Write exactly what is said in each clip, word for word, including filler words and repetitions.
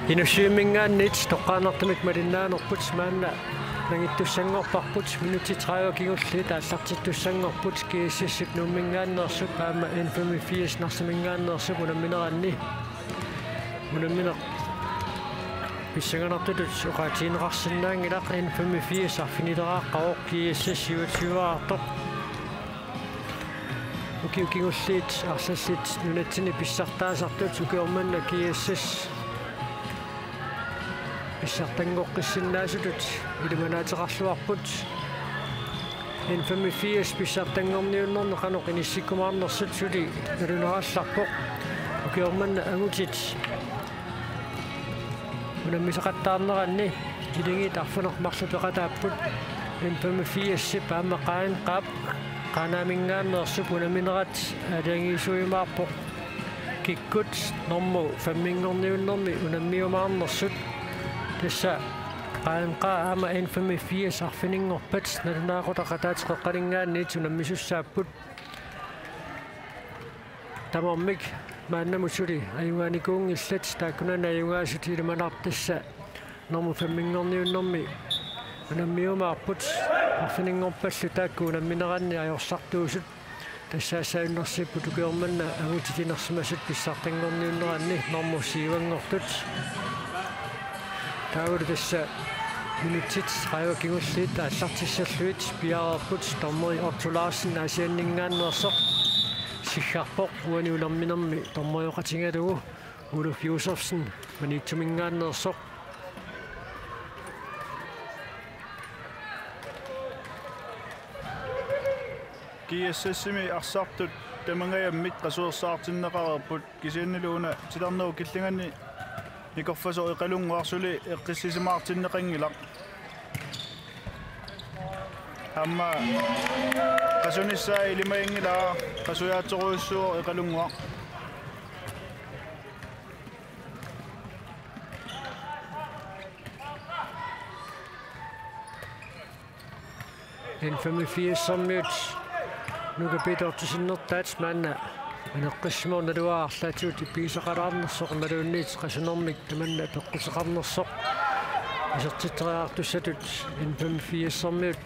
Inussivimminngaanniit toqqaannartumik malinnaanerput maanna nangittussanngorparput, minutsit tredive kingulliit aallartittussanngorput, G S S-ip Nuumminngaanneersup aamma N femogfirs Narsaminngaanneersup unammineranni. Unammineq pissanganartutut oqaatigineqarsinnaanngilaq, N femogfirs arfinileraaqqavoq, G S S syvogtyveertoq. Ukiut kingulliit arlallit nunatsinni pissartaasartut ukioq manna G S S pissartanngoqqissinnaasutut ilimanaateqarluarput. N femogfirs pissartanngorniunnermi qanoq inissikkumaarnersut suli nalunaarallarpoq. Ukioq manna angutit unammisaqattaarneranni ilingit arfineq-marluk peqataapput. N femogfirsip aamma Qaannqaap Qaanaaminngaanneersup unamminerat aalajangiisuujumaarpoq. Kikkut normu femminngorniunnermi unammiumaarnersut. Tassa Qaannqaaq aamma N femogfirs arfininngorpat nalunaaqutaq ataatsip qeqqaninngaanniit unammisussaapput. Tamarmik maannamut suli ajugaanikuunngillat, taakkunani ajugaasut ilimanartut tassa normu femminngorniunnermi unammiumaarput, arfininngorpallu taakku unammineranni ajorsartuusut. Tassa saajunnersipput ukioq manna angutit inersimasut pissartanngorniunneranni normu syvanngortut. Taavalu tassa minutsit tredive kingulliit aallartissallugit piareerput, dommeri Otto Larsen Aasianninngaanneersoq siggarpoq uani unamminermi dommerioqatigalugu, Uluf Josefsen Maniitsuminngaanneersoq. G S S-imi arsartut tamangajammik qasuersaartinneqareerput, kisiannili una titarnerup killingani nikorfasoq Iqalunnguaq suli eqqissisimaartinneqanngilaq. Aamma qasunissaa ilimaginngilaa, qasujaatsorujussuuvoq Iqalunnguaq. N femogfirsermiut Nuka Petersen sinnertaat maanna aneqqissimavoq naluara arlaatigut ippigisaqalaarnersoq imaluunniit qasunermik tamanna peqquteqarnersoq isertitseriartussatut N femogfirsermiut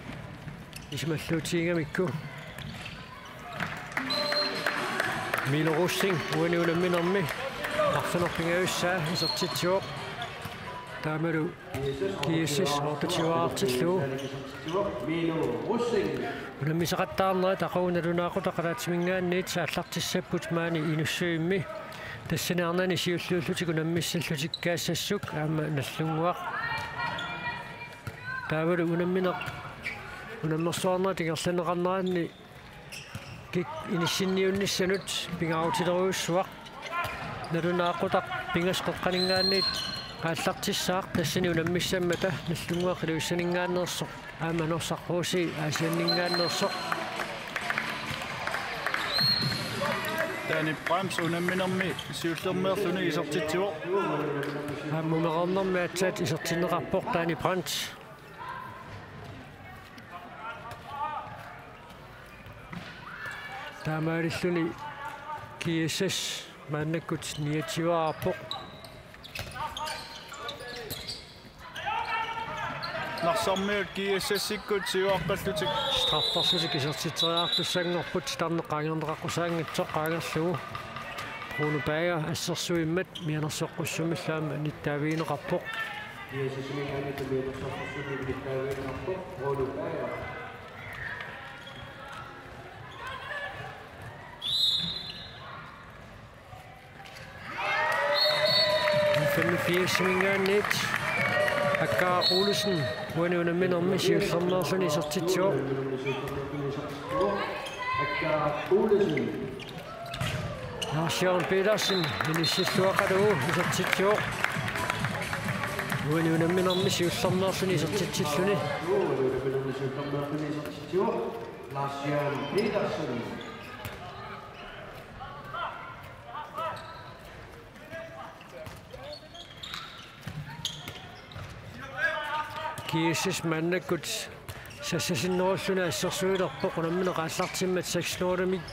isumalluutigigamikku. Milo Rosing uani unamminermi arfineq-pingajussaa isertitsivoq. Taamalu G S S otteogtyveartillugu. Unammisaqattaarnerat aqagu nalunaaqutaq ataatsiminngaanniit aallartissapput maani Inussivimmi. Tassani arnani siulliullutik unammissallutik Kaassassuk aamma Nagdlunguaq. Taavalu unammineq unammersuarnerat ingerlanneqarneranni kikkut inissinniunnissanut pingaarutilerujussuaq. Nalunaaqutaq pingasut qeqqaninngaanniit aallartissaaq, tassani unammissammata Nagdlunguaq Ilulissaninngaanneersoq aamma Norsaq H C Aasianninngaanneersoq. Dani Brandt unamminermi siullermeerluni isertitsivoq. Aamma umereernermi aatsaat isertinneqarpoq Dani Brandt. Taamaalilluni G S S maannakkut niogtyvearpoq. Narsarmiut G S S-ikkut siuarpallutik. Strafferlutik isertitseriartussanngorput, titarneq qaangerneqaqqusaanngitsoq qaangerlugu. Bruno Bager assersuimmat mianersoqqussummillu aamma nittaavigineqarpoq. G S S-imi maannakkut mianersoqqussummillu nittaavigineqarpoq Bruno Bager. N femogfirsimingaanniit Akka Olsen uani unamminermi siullermeerluni isertitsivoq. Lars Jørgen Petersen inissilluaqalugu isertitsivoq. Uani unamminermi siullermeerluni isertitsilluni. Lars Jørgen Petersen. G S S maannakkut sassasinnerulluni assersuilerpoq, unammineq aallartimmat seks nul-imik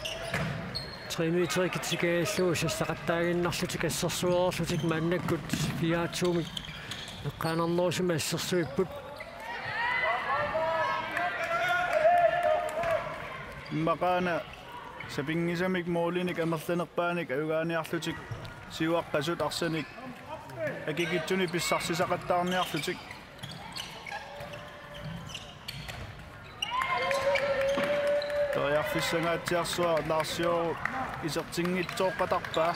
tre meterikkut tikeralugu sassaqattaaginnarlutik assersuereerlutik maannakkut fire to-mik eqqaanarnerusumik assersuipput. Immaqaana sapinngisamik målinik amerlanerpaanik ajugaaniarlutik siuaqqasut arsanik akikitsunik pissarsisaqattaarniarlutik. Periarfissangaatsiarsuaq Lars Jørgen isertinngitsooqqatarpaa.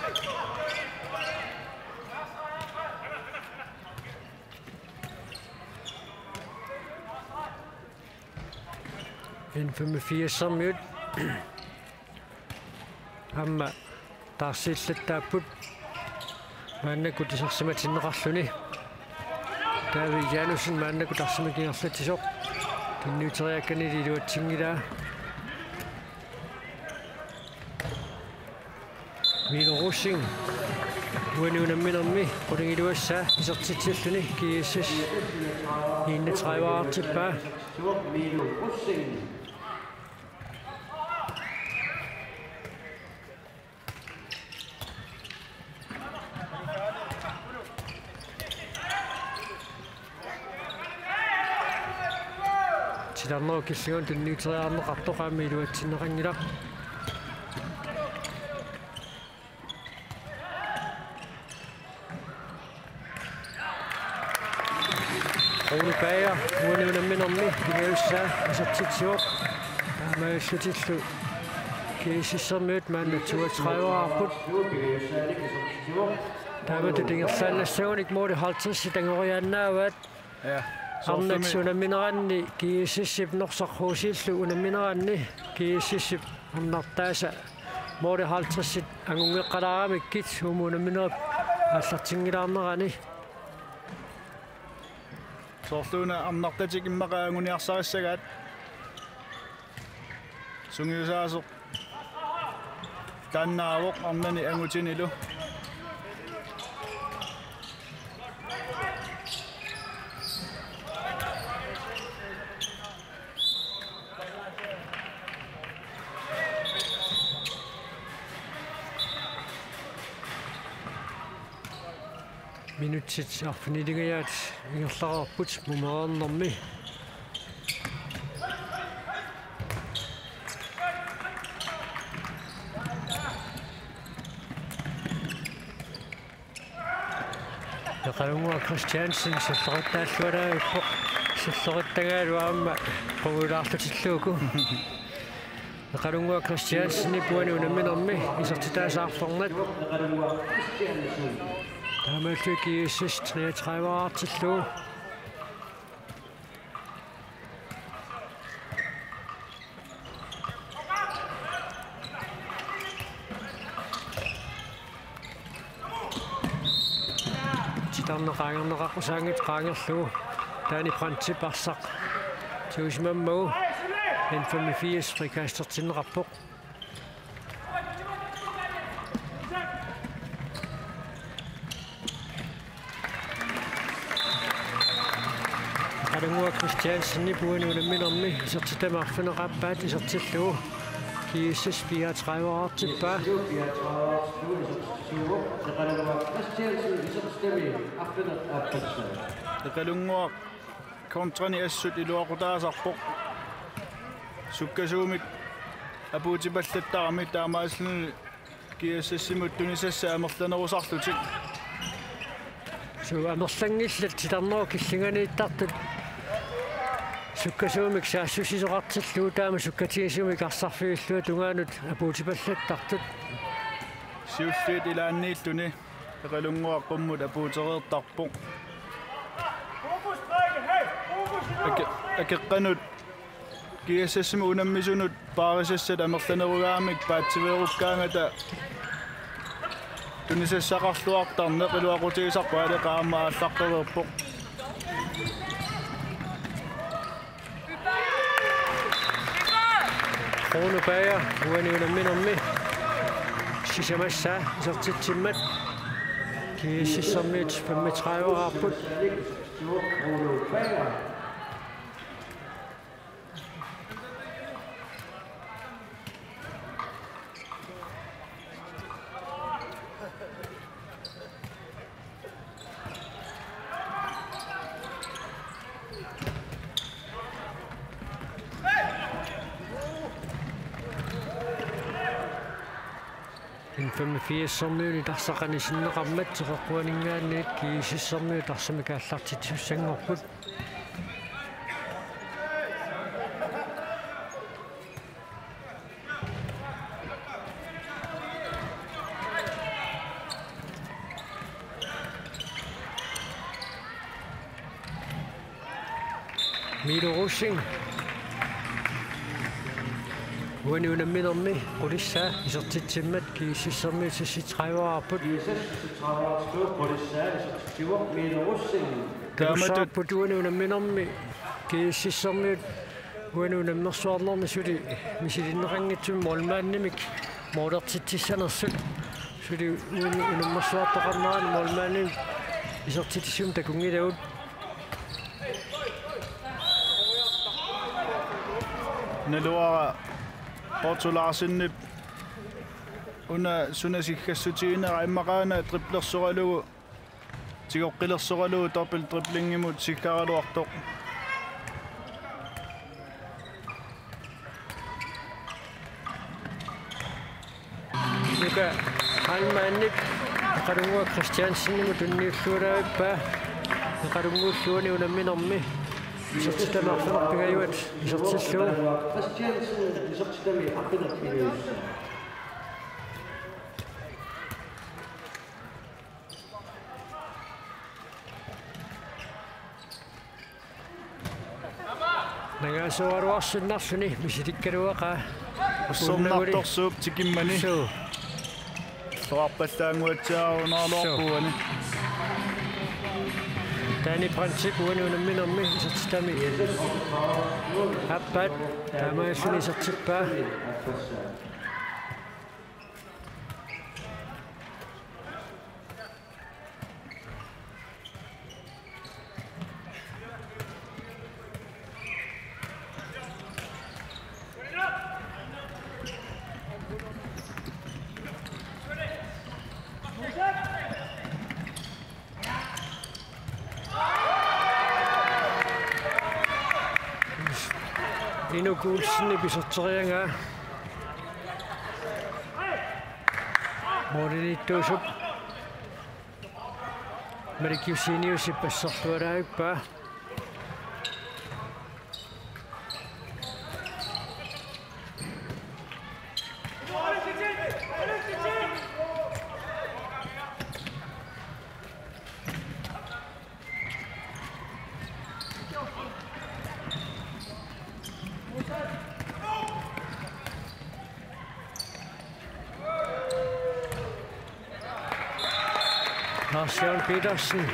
N femogfirs-ermiut aamma taarsiillattaapput maannakkut isersimatinneqarluni. David Janussen maannakkut arsamik ingerlatsisoq tunniuteriakkani iluatsinngilaa. Milo Rosing uani unamminermi qulingiluassaa isertitsilluni G S S enogtredive-artippaa. Titarnerup killingani tunniuteriarneqartoq aamma iluatsinneqanngilaq. Rune Bager uani unamminermi pingajussaa isertitsivoq. Taamaalillutillu G S S-ermiut maanna toogtredive-aarput. Taamatut ingerlaannassagunik måli halvtreds angoriaannaavaat. Ja, Arnat soorlumi unammineranni G S S-ip Norsaq H C-llu unammineranni G S S-ip arnartaasa måli halvtreds angunngeqqalaaramikkit uuma unamminerup aallartinngilaarnerani. Soorluuna arnartatik immaqa anguniarsarissagaat. Sungiusaasoq taannaavoq arnani angutinilu. Minutsit arfinilingajaat ingerlareerput mumereernermi. Eqalunguaq Christiansen salloqittaallualaarpoq, salloqittagaalu aamma qungujulaarlutillugu. Eqalunguaq Christiansenip uani unamminermi isertitaasa arfernat. Taamaalilluni G S S treogtredive-aartillugu. Titarneq qaangerneqaqqusaanngitsoq qaangerlugu. Dani Brandtip arsaq tigusimammagu N femogfirs frikastertinneqarpoq. Eqalunguaq Christiansenip uani unamminermi isertitami arfineq-aappaat isertillugu. G S S fireogtredive-aartippaa. Eqalunguaq kontrani assut iluaqutaasarpoq. Sukkasuumik apuutipallattarami taamaalilluni G S S-imut tunisassat amerlanerusarlutik. Suu, amerlanngillat titarnerup killinganiittartut sukkasuumik saassussisoqartillugu, taama sukkatigisumik arsarfigilluat tungaanut apuutipallattartut. Siulliit ilaanniilluni Eqalunguaq qummut apuutereertarpoq. Ake-, akeqqanut G S S-imut unammisunut paarisassat amerlanerugaangamik paatsiveerukkaangata tunisassaqarluartarneq iluaqutigisarpaa, Aleqa aamma aallaqqereerpoq. Rune Bager uani unamminermi sisamassaa isertitsimmat. G S S-ermiut femogtredive-aarput. Rune Bager. femogfirsimiunit arsaq anisinneqarmat teqeqquaninngaanniit GSS-imiut arsamik aallartitsisussanngorput. Milo Rosing. Uani unamminermi qulissaa isertitsimmat GSS-imiut seksogtredive-rput. GSS seksogtredive-rput, qulissaa isertitsivoq Milo Rosing. Taamatut takussavarput uani unamminermi GSS-imiut uani unammersuarnermi suli misilinneqanngitsumik målmandimik målertitsissanersut. Suli uani unammersuartoqarnerani målmandimik isertitsissummik takunngilagut. Naluara Otto Larsenip una suna siggassutiginera, immaqaana driblersoralugu, tigoqqilersoralugu dobbelt driblingimut siggaraluartoq. Nuka Heilmannip Eqalunnguaq Christiansenimut tunniulluarpaa. Eqalunnguullu uani unamminermi isertitami arfineq-pingajuat isertillugu. Christiansen isertitami arfineq-pingajuat. Nangaasoraluarsinnarluni misilikkaluaqaa. Ussornartorsuup tikimmani. Suu. Illoqarpallaannguatsiarunaraluarpoq uani. Danny Brandtip uani unamminermi isertitami aappaat taamaalilluni isertippaa. Inuk Olsenip iserteriaraa. Målimiittuusup Malik Joseniusip asserluaraappaa. Lars Jørgen Petersen,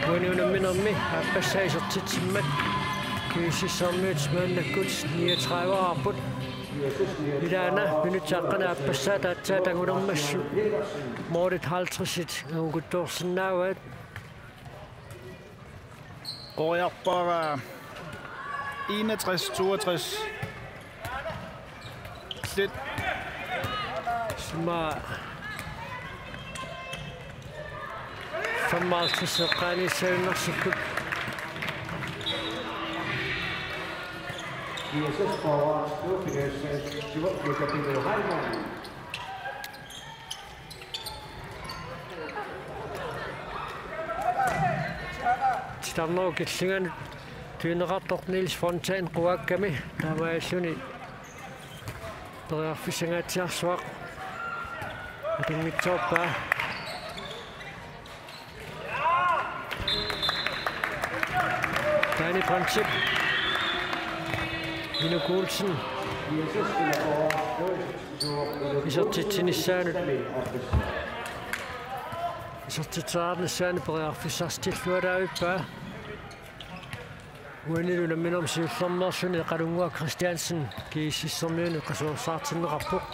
uani unamminermi aappassaa isertitsimmat GSS-ermiut maannakkut niogtredive-rput. Ilaana minutsit aqqaneq aappassaat aatsaat angunermassuk målit halvtredsit angukuttoorsinnaavaat. Qoriarpara enogtres toogtres. Slet. Sima femoghalvtreds eqqaaniissagunarsikkut. Titarnerup killinganut tunineqartoq Niels Fontaine quaakkami taamaalilluni periarfissanngaatsiarsuaq atunngitsoorpaa. Danny Brandtip. Inuk Olsen. Isertitsinissaanut. Isertitseriarnissaanut periarfissarsitilluaraavippaa. Uanilu unamminermi siullermeerluni Eqalunnguaq Christiansen GSS-ermiunut qasuersaartinneqarpoq.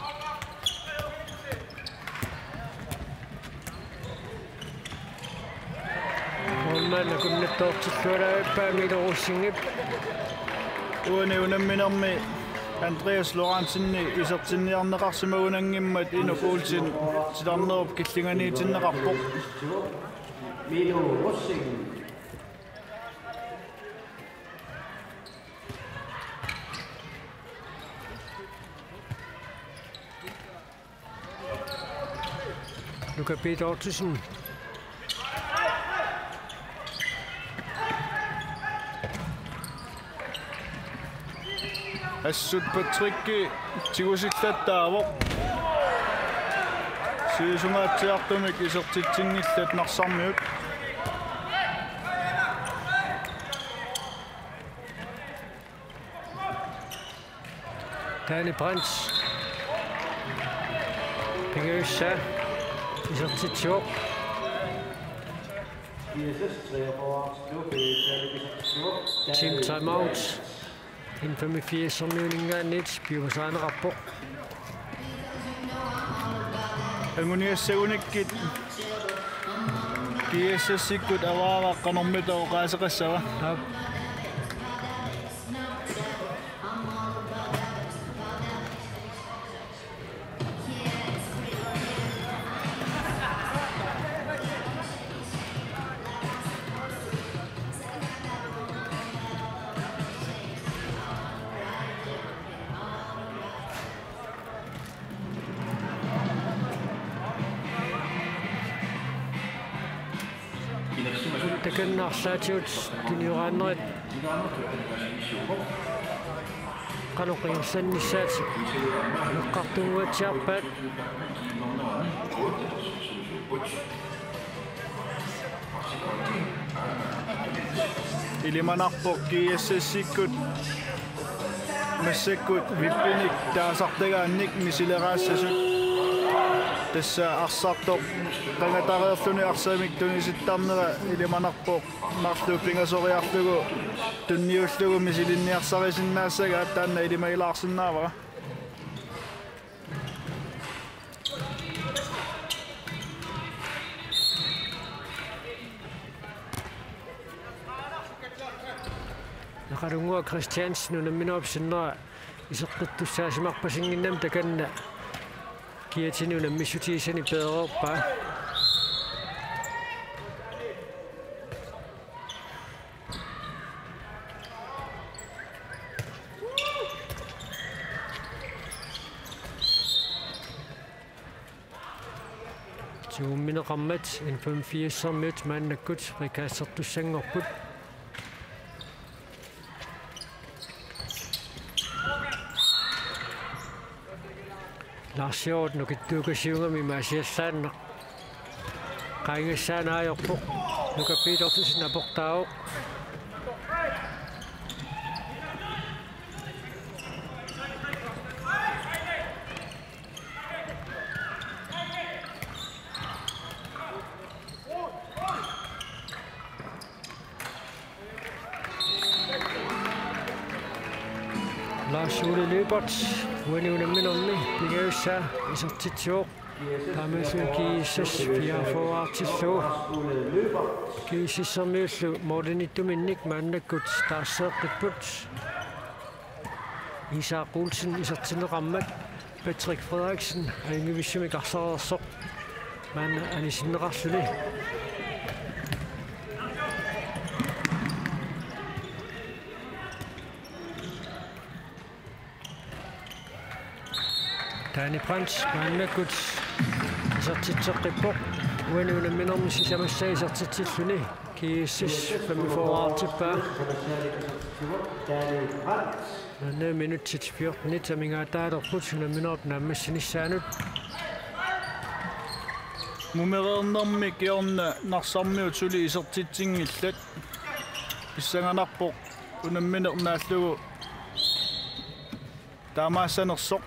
Målmand akunnattoortilluaraavippaa Milo Rosingip. Uani unamminermi Andreas Lorentzen isertinniarneqarsimagunanngimmat Inuk Olsen titarnerup killinganiitinneqarpoq. Milo Rosing. Nuka Peter Ottesen. Assut Patricki tigusillattaavoq. Sivisungaatsiartumik isertitsinngillat Narsarmiut. Dani Brandt. Pingajussaa isertitsivoq. Team timeout. N femogfirsimiuninngaanniit piumasarineqarpoq. Anguniassagunikkit G S S-ikkut avaara qanormita oqaaseqassava. Aap. Takanna arlaatigut tunioraannerit qanoq ingerlannissaat eqqartunnguatsiarpaat. Ilimanarpoq G S S-ikkut massakkut vippinik taasartagaannik misileraassasut. Tassa arsartoq qangatareerluni arsamik tunisittarnera ilimanarpoq marluk pingasoriarlugu tunniullugu misilinniarsarisinnaassagaa, taanna ilimagilaarsinnaavara. Naqalunnguaq Christiansen unamminerup sinnera iseqqittussaasimarpasinnginnami takanna kiatini unammissutigisani peereerpaa. Tigummineqarmat N femogfirsimiut maannakkut frikassertussanngorput. Lars Hjort nukittuukasiugami imaasiallaannaq. Qaangiussaannaajorpoq. Nuka Peter Ottesen aportaavoq. Lars Ole Lyberth, uani unamminermi pingajussaa isertitsivoq. Taamaasilluni G S S fireogfyrre-artillugu. G S S-ermiullu målinittuminnik maannakkut taarseeqqipput. Isak Olsen isertinneqarmat Patrick Frederiksen ajunngivissumik arsareersoq maanna anisinneqarluni. Dani Brandt maannakkut isertitseqqippoq. Uani unamminermi sisamassaa isertitsilluni G S S femogfyrre-artippaa. Maanna minutsit fjortenit amigaataalerput unamminerup naammassinissaanut. Mumereernermi kingorna Narsarmiut suli isertitsinngillat. Pissanganarpoq unammineq naallugu taamaassanersoq.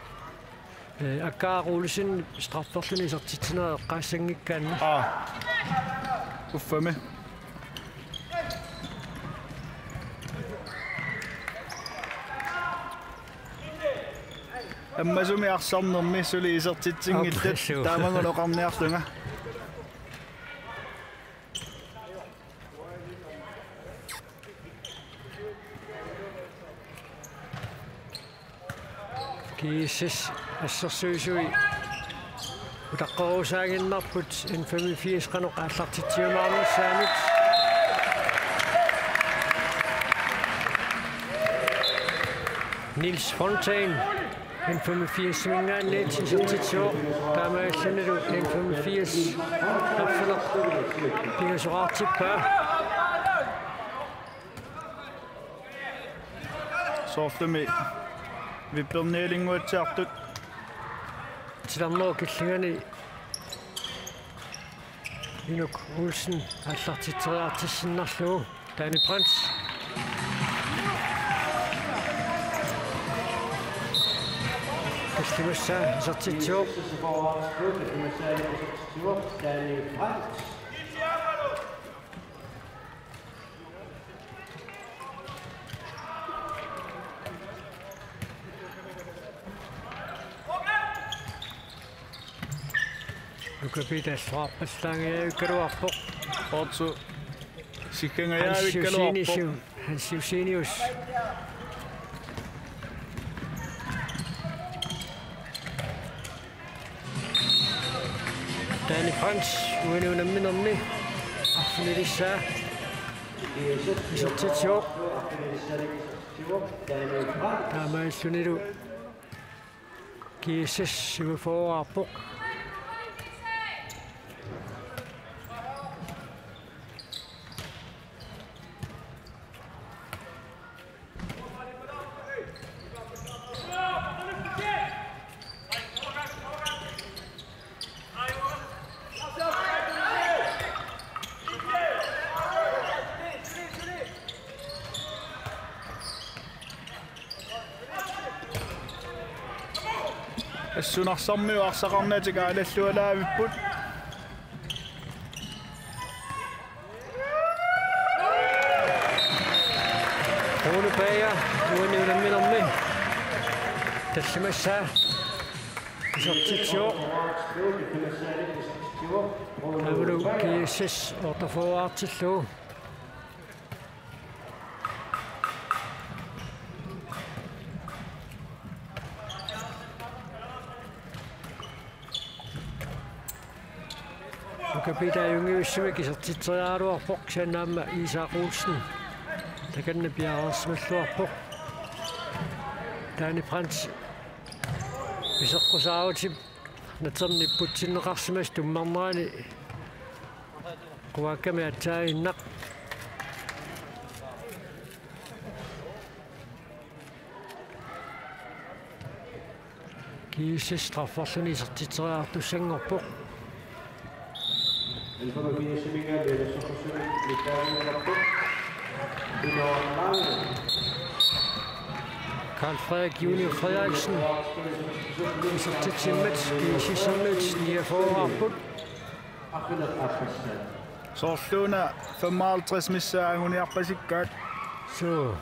Ee, Akkaaq Olsen strafferluni isertitsinera eqqaassanngikkaanni. Aa. Uffami. Ammasumi arsarnermi suli isertitsinngillat. Aap, suu. Taamanguna oqarniarlunga. G S S assersuisui utaqqeruusaaginnarput N femogfirs qanoq aallartitsiumaarnissaanut. Niels Fontaine. N femogfirsiminngaanniit isertitsivoq, taamaalillunilu N femogfirs arfineq-pingasoqartippaa. Soorlumi vippernialinnguatsiartut. Tilarnerup killingani Inuk Olsen aallartitseriartissinnarlugu. Danny Brandt. Tallimassaa isertitsivoq. Danny Brandt. Nuka Piita alluarpallaangajavikkaluarpoq. Otsu. Hans Josenius. Sikkangajaavikkaluarpoq. Hans Josenius. Danny Brandt, uani unamminermi arfinilissaa isertitsivoq. Taamaalillunilu G S S syvogfyrrearpoq. Assunarsarmiut arsaqarnatik aalallualaavipput. Rune Bager, uani unamminermi tallimassaa isertitsivoq. Taavalu G S S otteogfyrreartillugu. Nuka Piita ajunngivissumik isertitseriaraluarpoq, kisianni aamma Isak Olsen takanna piareersimalluarpoq. Danny Brandt piseqqusaarutip naterni putsineqarsimasoq tummarnerani quaakkami aatsaannguaq. G S S strafferluni isertitseriartussanngorpoq. Carl Frederik Junior Frederiksen isertitsimmat G S S-ermiut niogfyrrearput. Soorluuna femoghalvtreds missaa anguniarpasikkaat. Suu.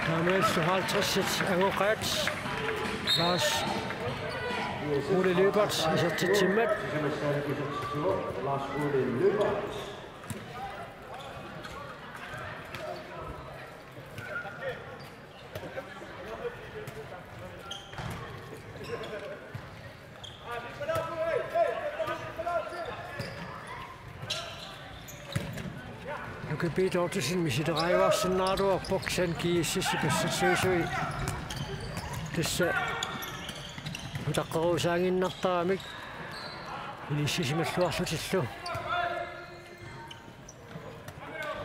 Taamaalillutik halvtredsit angoqaat. Lars Ole Lyberth isertitsimmat. Nuka Piita Ottosen misileraajuarsinnaagaluarpoq, kisianni G S S-ip assersuisui tassa utaqqeruusaaginnartaramik inissisimalluarlutillu.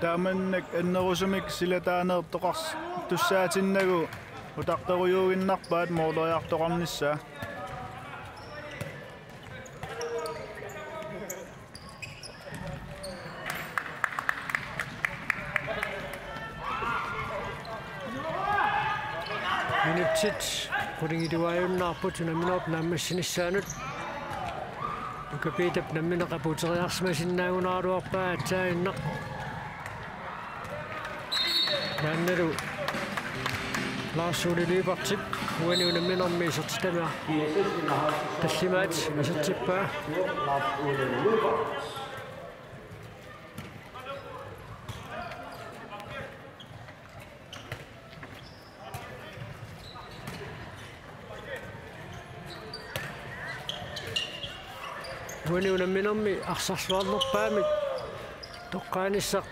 Taamannak annerusumik silataaneertoqars-, tussaatinnagu utaqqerujuuginnarpaat mooleriartoqarnissaa. Minutsit qulingiluaajunnaarput unamminerup naammassinissaanut. Nuka Piitap nammineq apuuteriarsimasinnaanngikkaluarpaa aatsaannguaq. Maannalu Lars Ole Lyberthip uani unamminermi isertitami tallimaat isertippaa. Uani unamminermi arsarluarnerpaamik toqqaanissaq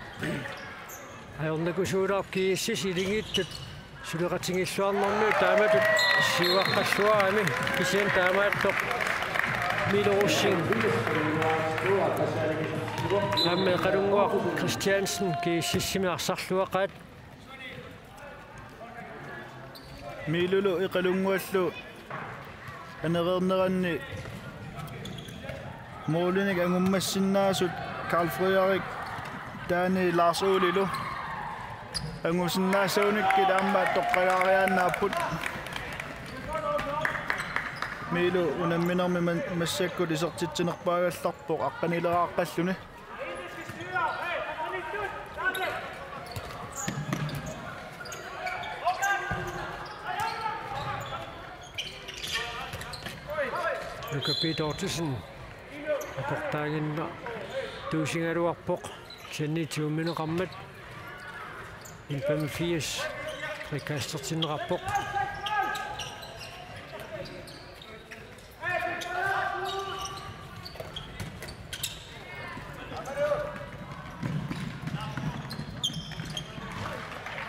ajornakusuulaarpoq, GSS-ip illugiittut suleqatigilluarnermiut taamatut siuaqqalluarami, kisianni taamaattoq Milo Rosing aamma Eqalunnguaq Christiansen GSS-imi arsarluaqaat. Milolu Eqalunnguallu anereerneranni målinik angummassinnaasut Karl Frederik Dani Lars Olelu angusinnaassagunik ilaamma toqqagaariaannaapput. Milu unamminermi man-, massakkut isertitsinerpaagallarpoq aqqanileraqqalluni. Luka Peter Ottesen aportaaginnartuusigaluarpoq, kisianni tiumineqarmat N femogfirs frikastertinneqarpoq.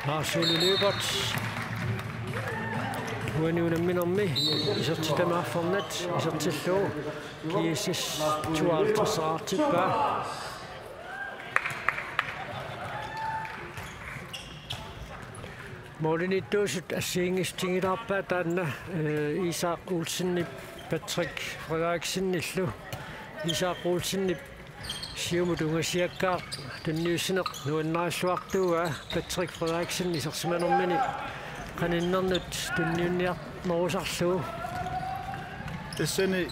Lars Ole Lyberth uani unamminermi isertitami arfernat isertillugu GSS tooghalvtreds-eqartippaa. Målimiittuusut assigiinngissutigilaappaa taanna, eh, Isak Olsenip Patrick Frederiksenillu. Isak Olsenip siumut ungasiakkaaq tunniussineq nuannarilluartuuaa, Patrick Frederiksen isersimanermini qaninnernut tunniunniarnerusarlugu. Tassani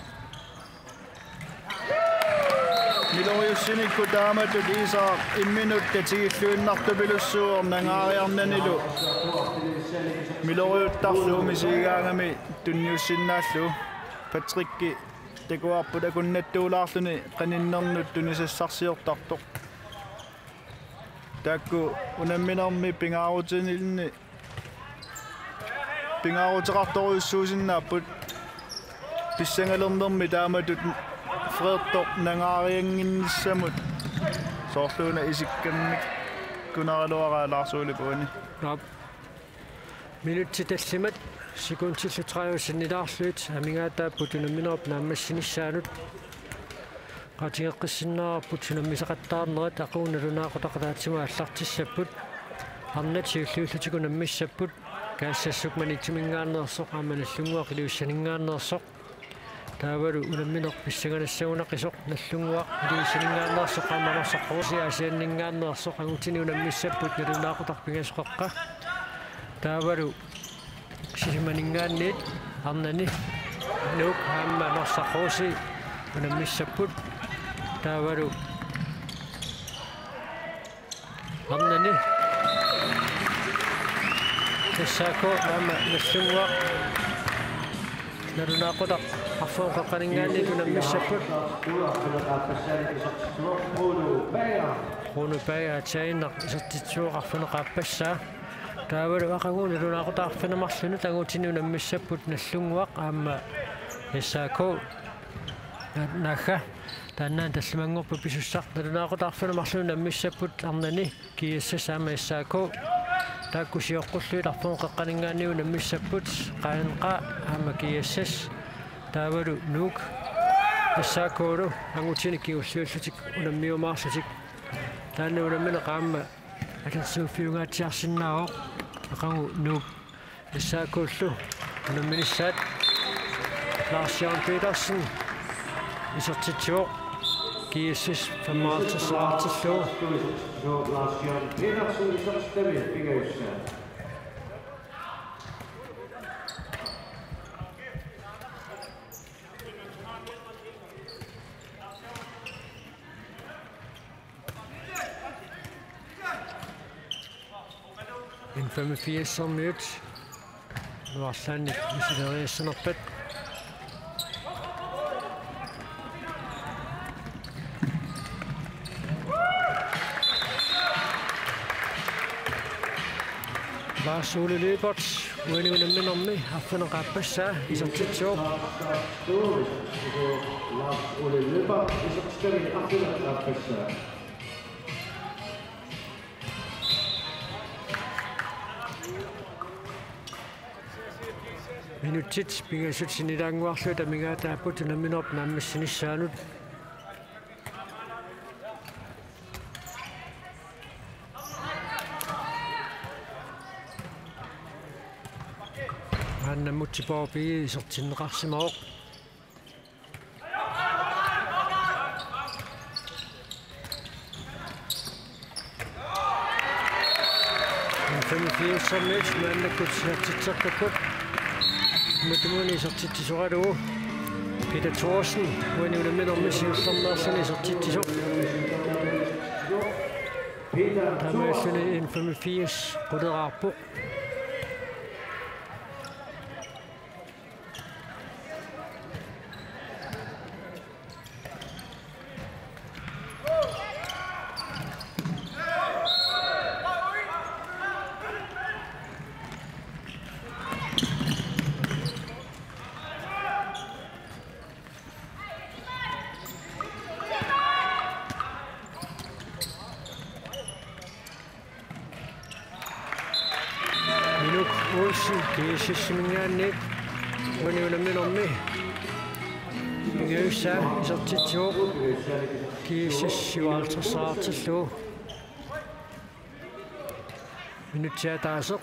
Miloriussinikkut taamatut Isak imminut tatigilluinnartupilussuuvoq nangaariarnanilu. Miloriuttarlu misigigaangami tunniussinnaallugu. Patricki takuarput akunnattuulaarluni qaninnernut tunisassarsiortartoq. Taakku unamminermi pingaarutilinni pingaaruteqartorujussuusinnaapput, pissangalernermi taamatut Frederik nangaariannginnissamut soorluuna isikkamikkunaraluaraa Lars Olep uani. Naap. Minutsit tallimat sekundillu tredive sinnilaarlugit amigaataapput unamminerup naammassinissaanut. Qaatigeqqissinnaavarput unammisaqattaarnerat, aqagu nalunaaqutaq ataatsimut aallartissapput. Arnat siulliullutik unammissapput, Kaassassuk Maniitsuminngaanneersoq aamma Nagdlunguaq Ilulissaninngaanneersoq. Taavalu unammineq pissanganassagunaqisoq Nagdlunguaq Ilulissaninngaanneersoq aamma Norsaq Rosii Aasianninngaanneersoq, angutini unammissapput nalunaaqutaq pingasoqaqqa. Taavalu Sisimiuninngaanniit arnani Nuuk aamma Norsaq Rosii unammissapput. Taavalu arnani S A K aamma Nagdlunguaq nalunaaqutaq arfineq-qeqqaninngaanniit unammissapput. Rune Bager aatsaannguaq isertitsivoq arfineq-aappassaa. Taavalu aqagu nalunaaqutaq arfineq-marlunut angutini unammissapput Nagdlunguaq aamma S A K. Na-, naagga. Taannaana tallimanngorpat pisussaq. Nalunaaqutaq arfineq-marlunut unammissapput arnani G S S aamma S A K. Taakku sioqqullugit arfineq-qeqqaninngaanniit unammissapput Qaannaq aamma G S S. Taavalu Nuuk S A K-lu angutini kingulliullutik unammiumaarlutik. Taanna unammineq aamma akersuuffiungaatsiarsinnaavoq, aqagu Nuuk S A K-llu unamminissaat. Lars Jørgen Petersen isertitsivoq, G S S femoghalvtreds-eqartillugu. Lars Jørgen Petersen isertitami pingajussaat. N femogfirs-ermiut nuarlaannik misileriassanerpat. Lars Ole Lyberth Uani unamminermi arfineq-aappassaa isertitsivoq. Minutsit pingasut sinnilaannguarlugit amigaataapput unamminerup naammassinissaanut. Maanna Mutsi Bobby isertinneqarsimavoq. N-femogfirs-ermiut maannakkut isertitseqqipput. Mutsi Bobby isertitsisoralugu. Peter Thorsen, uani unamminermi siullermeerluni isertitsisoq. Taamaalilluni N-femogfirs quleraarpoq. Minuk Olsen, GSS-iminngaanniit, uani unamminermi pingajussaa isertitsivoq, GSS syvoghalvtredseriartillugu. Minutsit ataaseq,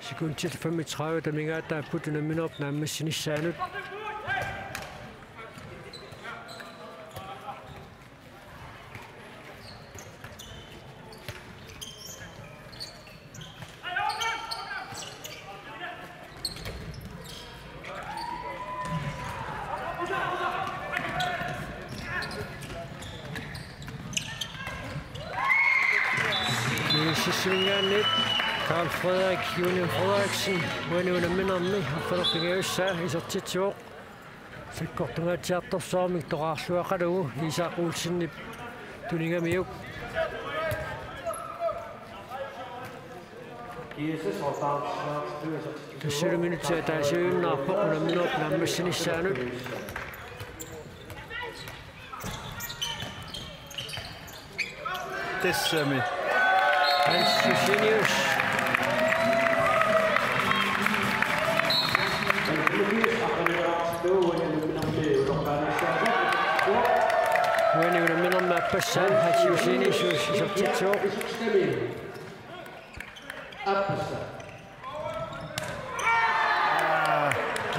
sekundit femogtredive amigaataapput unamminerup naammassinissaanut. GSS-iminngaanniit Karl Frederik Junior Frederiksen, uani unamminermi arfineq-pingajussaa isertitsivoq. Sakkortungaatsiartorsuarmik toqqarluaqalugu Isak Olsenip tunigamiuk. Tassalu minutsit ataasiujunnaarpoq unamminerup naammassinissaanut. Tassami. Hans Josenius. Uani unamminermi aappassaa Hans Josenius isertitsivoq. Aa,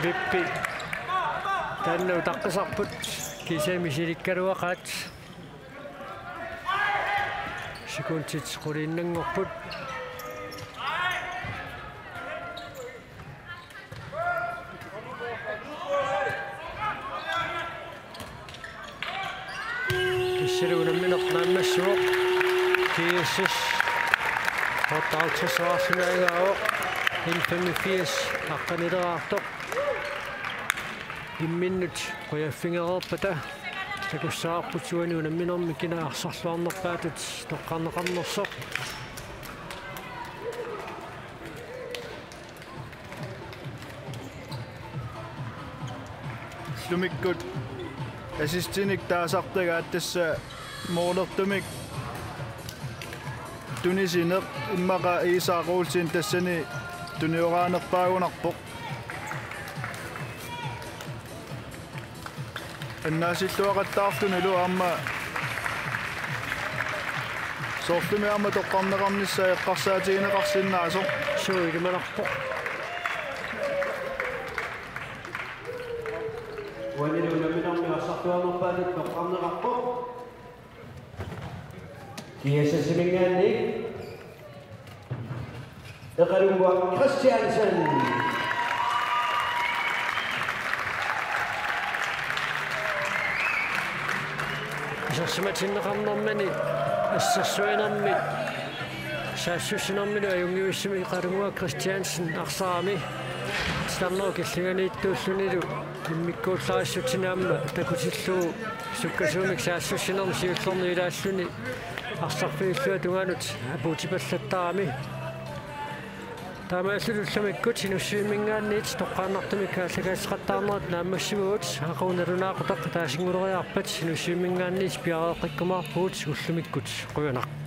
vippi. Taanna utaqqisarput, kiisami silikkaluaqaat. Sekundit quliinnanngorput. Tassalu unammineq naammassivoq. GSS otteoghalvtredseriarluni aagaavoq. N-femogfirs aqqanileraartoq. Imminnut qujaffigereerpata takussavarput uani unamminermi kina arsarluarnerpaatut toqqarneqarnersoq. Illumikkut assistinik taasartagaat tassa målertumik tunisineq immaqa Isak Olsen tassani tunioraanerpaagunarpoq. Annaasilluaqattaarlunilu aamma soorlumi aamma toqqarneqarnissaa eqqarsaatigineqarsinnaasoq. Suu, ilimanarpoq. Uanilu unamminermi arsarluarnerpaatut toqqarneqarpoq. GSS-iminngaanniit Eqalunnguaq Christiansen. Isersimatinneqarnermini assersuinermi saassussinermilu ajunngivissumik Eqalunnguaq Christiansen arsarami titarnerup killinganiittuullunilu immikkuullarissutsini aamma takutillugu sukkasuumik saassussinermi siullermi ilaalluni arsarfiulluta tungaanut apuutipallattarami. Taamaalillutik ullumikkut Inussivimminngaanniit toqqaannartumik aallakaatitaqattaarnerit naammassivagut. Aqagu nalunaaqutaq ataasinnguuleriarpat Inussivimminngaanniit piareeqqikkumaarpugut ullumikkut. Qujanaq.